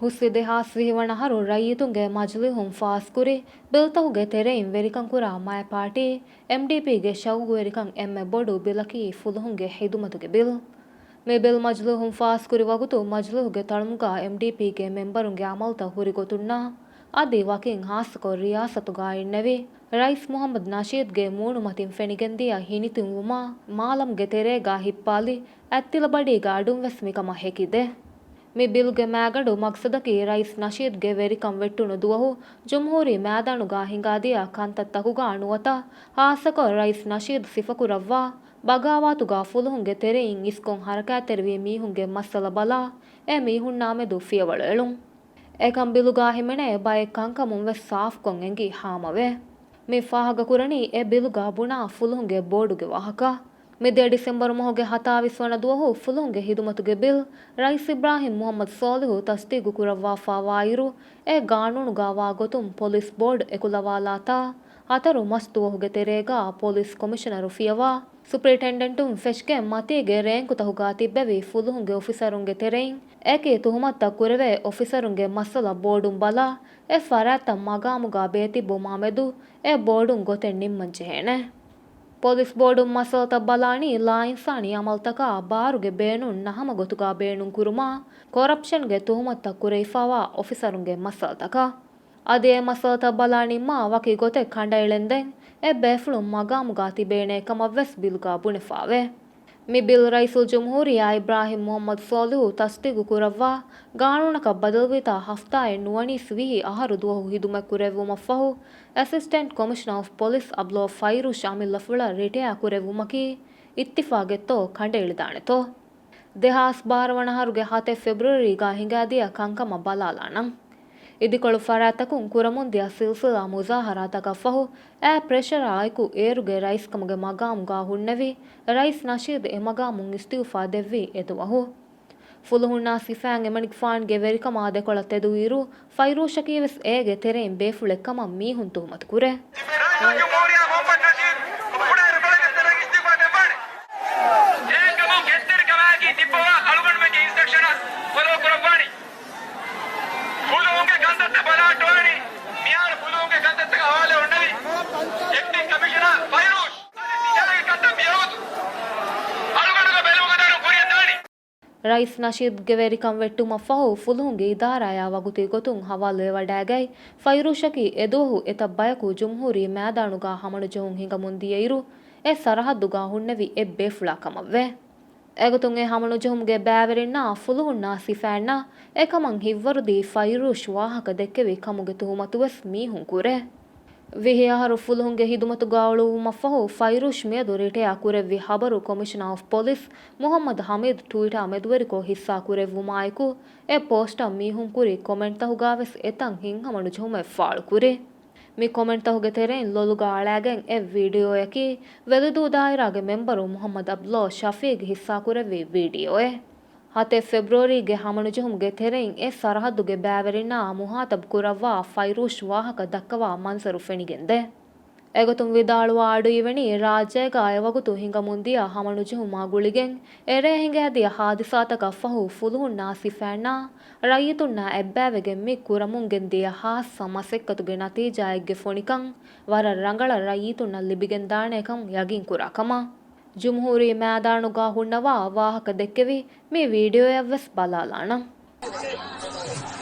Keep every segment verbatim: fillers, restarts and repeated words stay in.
ހުސްވި ދެހާސް ވިހި ވަނަ އަހަރު ރައްޔިތުންގެ މަޖިލީހުން ފާސްކުރި ބިލްތަކުގެ ތެރެއިން ވެރިކަން ކުރާ މާތް ޕާޓީ، އެމްޑީޕީގެ ޝައުގުވެރިކަން އެންމެ ބޮޑު ބިލަކީ ފުލުހުންގެ ހިދުމަތުގެ ބިލް. މި ބިލް މަޖިލީހުން ފާސްކުރި ވަގުތު މަޖިލީހުގެ ތަޅުމުގަ އެމްޑީޕީގެ މެމްބަރުންގެ އަމަލުތައް ހުރި ގޮތުންނާ އަދި ވަކިން ހާއްސަކޮށް ރިޔާސަތުގަ އިންނެވި ރައީސް މުހައްމަދު ނަޝީދުގެ މޫނުމަތިން ފެނިގެންދިޔަ ހިނިތިންވުމާ މާލަމްގެ ތެރޭގަ ހިއްޕާލި އަތްތިލަބަޑީގެ އަޑުން ވެސް މިކަމަށް ހެކިދޭ. މި ބިލްގެ މައިގަނޑު މަގްސަދަކީ ރައީސް ނަޝީދުގެ ވެރިކަން ވެއްޓުނު ދުވަހު ޖުމްހޫރީ މައިދާނުގަ ހިނގާދިޔަ ކަންތައްތަކުގަ ނުވަތަ ހާއްސަކޮށް ރައީސް ނަޝީދު ސިފަކުރައްވާ ބަޣާވާތުގަ ފުލުހުންގެ ތެރެއިން އިސްކޮށް ހަރަކާތްތެރިވި މީހުންގެ މައްސަލަ ބަލާ އެ މީހުންނާމެދު ފިޔަވަޅު އެޅުން. އެކަން ބިލުގަ ހިމެނޭ ބައެއް ކަންކަމުން ވެސް ސާފުކޮށް އެނގި ހާމަވޭ. މި ފާހަގަކުރަނީ އެ ބިލުގަ ބުނާ ފުލުހުންގެ ބޯޑުގެ ވާހަކަ. މިދިޔަ ޑިސެމްބަރު މަހުގެ ހަތާވީސް ވަނަ ދުވަހު ފުލުހުންގެ ހިދުމަތުގެ ބިލް ރައީސް އިބްރާހިމް މުހައްމަދު ސޯލިހު ތަސްދީގު ކުރައްވާފަވާއިރު، އެ ގާނޫނުގަ ވާގޮތުން ޕޮލިސް ބޯޑް އެކުލަވާލާތާ ހަތަރު މަސް ދުވަހުގެ ތެރޭގަ ޕޮލިސް ކޮމިޝަނަރު ފިޔަވާ ސުޕްރިންޓެންޑެންޓުން ފެށިގެން މަތީގެ ރޭންކުތަކުގަ ތިއްބެވި ފުލުހުންގެ އޮފިސަރުންގެ ތެރެއިން އެކި ތުހުމަތުތައް ކުރެވޭ އޮފިސަރުންގެ މައްސަލަ ބޯޑުން ބަލާ، އެ ފަރާތްތައް މަގާމުގަ ބޭތިއްބުމާމެދު އެ ބޯޑުން ގޮތެއް ނިންމަން ޖެހޭނެ. ޕޮލިސް ބޯޑުން މައްސަލަތައް ބަލާނީ ލާއިންސާނީ އަމަލުތަކާ ބާރުގެ ބޭނުން ނަހަމަ ގޮތުގަ ބޭނުން ކުރުމާ، ކޮރަޕްޝަންގެ ތުހުމަތުތައް ކުރެވިފަވާ އޮފިސަރުންގެ މައްސަލަތަކަށް. އަދި އެ މައްސަލަތައް ބަލާ ނިންމާ ވަކި ގޮތެއް ކަނޑައެޅެންދެން އެ ބޭފުޅުން މަގާމުގަ ތިބޭނޭ ކަމަށް ވެސް ބިލުގަ ބުނެފަވޭ. މި ބިލް ރައީސުލްޖުމްހޫރިއްޔާ އިބްރާހިމް މުހައްމަދު ސޯލިހު ތަސްދީގު ކުރައްވާ ގާނޫނަކަށް ބަދަލުވިތާ ހަފްތާއެއް ނުވަނީސް ވިހި އަހަރު ދުވަހު ހިދުމަތް ކުރެއްވުމަށްފަހު، އެސިސްޓެންޓް ކޮމިޝަނަރ އޮފް ޕޮލިސް އަބްދުﷲ ފައިރޫޝް އަމިއްލަފުޅަށް ރިޓަޔާ ކުރެއްވުމަކީ އިއްތިފާގެއްތޯ ކަނޑައެޅިދާނެތޯ؟ ދެހާސް ބާރަ ވަނަ އަހަރުގެ ހަތެއް ފެބްރުއަރީގަ ހިނގާދިޔަ ކަންކަމަށް ބަލާލާނަން. އިދިކޮޅު ފަރާތްތަކުން ކުރަމުންދިޔަ ސިލްސިލާ މުޒާހަރާތަކަށްފަހު، އެ ޕްރެޝަރާ އެކު އޭރުގެ ރައީސްކަމުގެ މަގާމުގަ ހުންނެވި ރައީސް ނަޝީދު އެ މަގާމުން އިސްތިއުފާ ދެއްވި އެދުވަހު. ފުލުހުންނާ ސިފައިން އެމަނިކުފާނުގެ ވެރިކަމާ ދެކޮޅަށް ތެދުވިއިރު، ފައިރޫޝަކީވެސް އޭގެ ތެރެއިން ބޭފުޅެއް ކަމަށް މީހުން ތުހުމަތު ކުރޭ. ރައީސުލްޖުމްހޫރިއްޔާ މުހައްމަދު ނަޝީދު ކުޑައިރުކޮޅެއްގެ ތެރެއިން އިސްތިއުފާ ދެއްވާނެ. އެހެންކަމުން ކެތްތެރިކަމާއެކީ ތިއްބަވާ އަޅުގަނޑުމެންގެ އިންސްޓްރަކްޝަނަށް ފޮލޯ ކުރައްވާނީ. ފުލުހުންގެ ކަންތައްތައް ބަލާ އައްޓުވާނީ. މިހާރު ފުލުހުންގެ ކަންތައްތަކަށް ހަވާލުވެ ހުންނެވި އެކްޓިން ކަމިޝަނަރ ފައިރޫޝް. އަދި ސިޖާގެ ކަންތައް މިވަގުތު އަޅުގަނޑުގެ ބެލުމުގެ ދަރުން ކުރިއަށް ދާނީ. ރައީސް ނަޝީދުގެ ވެރިކަން ވެއްޓުމަށްފަހު، ފުލުހުންގެ އިދާރާޔާ ވަގުތީ ގޮތުން ހަވާލުވެވަޑައިގަތް، ފައިރޫޝަކީ އެދުވަހު އެތައް ބަޔަކު ޖުމްހޫރީ މައިދާނުގަ ހަމަނުޖެހުން ހިނގަމުން ދިޔައިރު، އެ ސަރަހައްދުގަ ހުންނެވި އެއް ބޭފުޅާ ކަމަށްވޭ. އެގޮތުން އެ ހަމަނުޖެހުމުގެ ބައިވެރިންނާ ފުލުހުންނާ ސިފައިންނާ އެކަމަށް ހިތްވަރުދީ ފައިރޫޝް ވާހަކަ ދެއްކެވި ކަމުގެ ތުހުމަތުވެސް މީހުން ކުރޭ. ވިހި އަހަރު ފުލުހުންގެ ހިދުމަތުގަ އުޅުއްވުމަށްފަހު، ފައިރޫޝް މިއަދު ރިޓަޔާ ކުރެއްވި ޚަބަރު ކޮމިޝަނަރ އޮފް ޕޮލިސް މުޙައްމަދު ޙަމީދު ޓްވީޓާ މެދުވެރިކޮށް ހިއްސާ ކުރެއްވުމާއެކު، އެ ޕޯސްޓަށް މީހުން ކުރި ކޮމެންޓްތަކުގަވެސް އެތަން ހިތްހަމަނުޖެހުމެއް ފާޅުކުރި. މި ކޮމެންޓްތަކުގެ ތެރެއިން ލޮލުގަ އަޅާގެން އެ ވީޑިއޯއަކީ، ވެލިދޫ ދާއިރާގެ މެމްބަރު މުޙައްމަދު ޢަބްދުﷲ ޝަފީޤް ހިއްސާކުރެއްވި ވީޑިއޯއެއް. ހަތެއް ފެބްރުއަރީގެ ހަމަނުޖެހުމުގެ ތެރެއިން އެ ސަރަހައްދުގެ ބައިވެރިންނާ މުޚާޠަބު ކުރައްވާ ފައިރޫޝް ވާހަކަ ދައްކަވާ މަންޒަރު ފެނިގެންދޭ. އެގޮތުން ވިދާޅުވާ އަޑު އިވެނީ، ރާއްޖޭގަ އެވަގުތު ހިނގަމުންދިޔަ ހަމަނުޖެހުމާ ގުޅިގެން އެރޭ ހިނގައިދިޔަ ހާދިސާތަކަށް ފަހު، ފުލުހުންނާ ސިފައިންނާ ރައްޔިތުންނާ އެއްބައިވެގެން މި ކުރަމުންގެންދިޔަ ހާއްސަ މަސައްކަތުގެ ނަތީޖާއެއްގެ ފޮނިކަން ވަރަށް ރަނގަޅަށް ރައްޔިތުންނަށް ލިބިގެންދާނޭކަން ޔަގީންކުރާ ކަމަށް. ޖުމްހޫރީ މައިދާނުގަ ހުންނަވާ ވާހަކަ ދެއްކެވި މި ވީޑިއޯއަށްވެސް ބަލާލާނަން.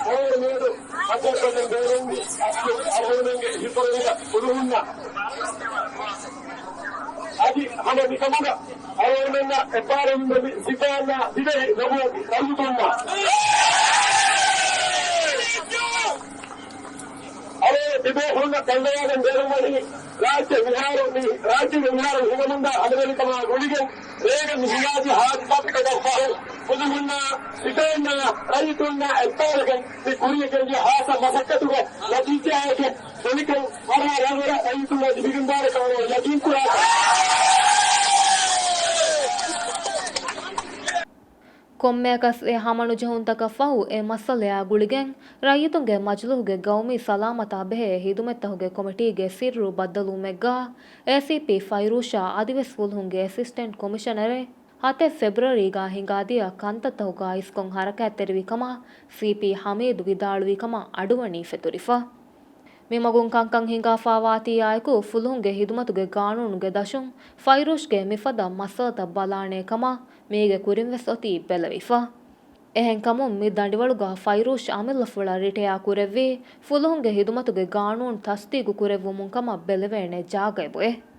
އަޅުގަނޑު މިއަދު މަސައްކަތުން ބޭރުންވި އަސްލު އަޅުގަނޑުމެންގެ ހިތްވަރުގަ ފުލުހުންނަށް އަދި ހަމަ މިކަމުގަ އަޅުގަނޑުމެންނަށް އެއްބާރުލުމެއް ސިފައިންނާ ދިވެހި ނަބު ރައްޔިތުންނަށް އަޅުގަނޑު ތިބޭފުޅުންނަށް ކަންނަވާގެން ބޭނުންވަނީ، ރާއްޖެ މިހާރު މި، ރާއްޖޭގެ މިހާރު ހިނގަމުންދާ ހަމަވެރިކަމާ ގުޅިގެން، ރޭގަން މި ހިނގާދިޔަ ހާދިސާތަކަށްފަހު، ފުލުހުންނާ ސިފައިންނާ ރައްޔިތުންނާ އެއްބާރުގެން މި ކުރިޔަށް ގެންދިޔަ ހާއްސަ މަސައްކަތުގެ ނަތީޖާއެކޭ ފޮނިކަން ވަރަށް ރަނގަޅަށް ރައްޔިތުންނަށް ލިބިގެންދާނެ ކަމަށް ޔަގީންކުރާ. ކޮންމެއަކަސް އެ ހަމަނުޖެހުންތަކަށް ފަހު އެ މައްސަލަޔާ ގުޅިގެން ރައްޔިތުންގެ މަޖިލީހުގެ ގައުމީ ސަލާމަތާ ބެހޭ ހިދުމަތްތަކުގެ ކޮމިޓީގެ ސިއްރު ބައްދަލުވުމެއްގާ އޭސީޕީ ފައިރޫޝާ އަދިވެސް ފުލުހުންގެ އެސިސްޓެންޓް ކޮމިޝަނަރެއް ހަތެއް ފެބްރުއަރީގަ ހިނގާދިޔަ ކަންތައްތަކުގަ އިސްކޮށް ހަރަކާތްތެރިވި ކަމަށް ސީޕީ ހަމީދު ވިދާޅުވި ކަމަށް އަޑުވަނީ ފެތުރިފަ. މިމަގުން ކަންކަން ހިނގާފާވާތީއާއެކު، ފުލުހުންގެ ހިދުމަތުގެ ގާނޫނުގެ ދަށުން ފައިރޫޝްގެ މިފަދަ މައްސަލަތައް ބަލާނޭ ކަމަށް މީގެ ކުރިން ވެސް އޮތީ ބެލެވިފަ. އެހެންކަމުން، މި ދަނޑިވަޅުގަ ފައިރޫޝް އަމިއްލަފުޅަށް ރިޓަޔާ ކުރެއްވީ، ފުލުހުންގެ ހިދުމަތުގެ ގާނޫނު ތަސްދީގު ކުރެއްވުމުން ކަމަށް ބެލެވޭނެ ޖާގައެބު އެ.